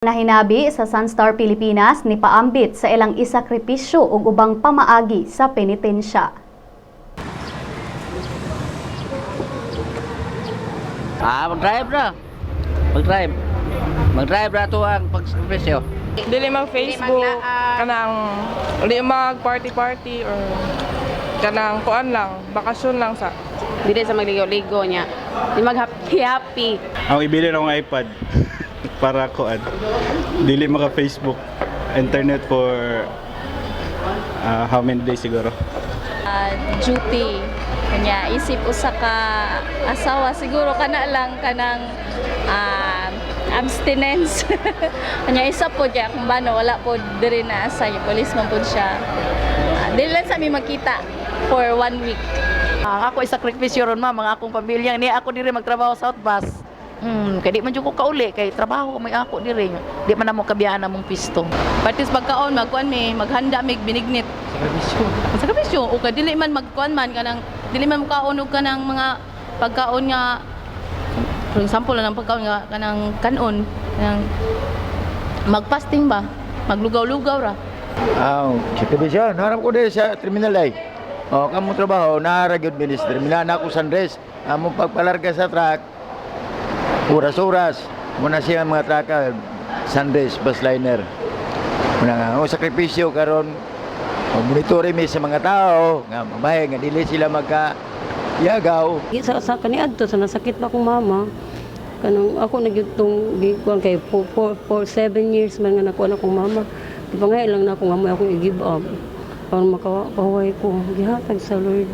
Nahinabi sa Sunstar Pilipinas ni paambit sa ilang isakripisyo ug ubang pamaagi sa penitensya. Ah, mag-drive na. Mag-drive. Mag-drive na to ang pagsakripisyo. Dili mag Facebook, kanang dili mag party party or kanang kuan lang, bakasyon lang sa. Dili sa magligo-ligo niya. Di mag happy happy. Ang ibili na akong iPad para kuan. Dili maka Facebook, internet for how many days siguro? Duty. Kanya isip usa ka asawa siguro kana lang kanang abstinence. Kanya isa po kaya kung bano wala po diri na sa police man po siya. Dili lang sa mi magkita for one week. Ang ako isakripisyo ron, ma, mga akong pamilya ni ako diri magtrabaho sa Outbus. Kay di man jud ko kauli kay trabaho may ako diri. Di man namo kabiyaan among pisto. Patis pagkaon, magkuan mi, maghanda mig binignit. Sakripisyo. Sakripisyo o kay dili man magkuan man kanang dili man mukaon og kanang mga pagkaon nga, for example lang, pagkaon nga kanang kanon, kanang magfasting ba, maglugaw-lugaw ra. Ah, sakripisyo. Naharap ko din sa terminal ay. O, kamo trabaho, naara gyud minis terminal na ako Sandres. Among pagpalarga sa truck, oras-oras. Muna siya ang mga traka, Sandres, bus liner. Muna nga, o, sakripisyo karon o, monitore mi sa mga tao, nga mabay, nga dili sila magka yagaw. Sa kaniadto sa nasakit pa akong mama, kanang ako na gyud tong gikuan kay for 7 years man nga nakuan akong mama. Di ba nga ilang na ako nga mo akong i-give up aron makahuway ko, gihatag sa Lord.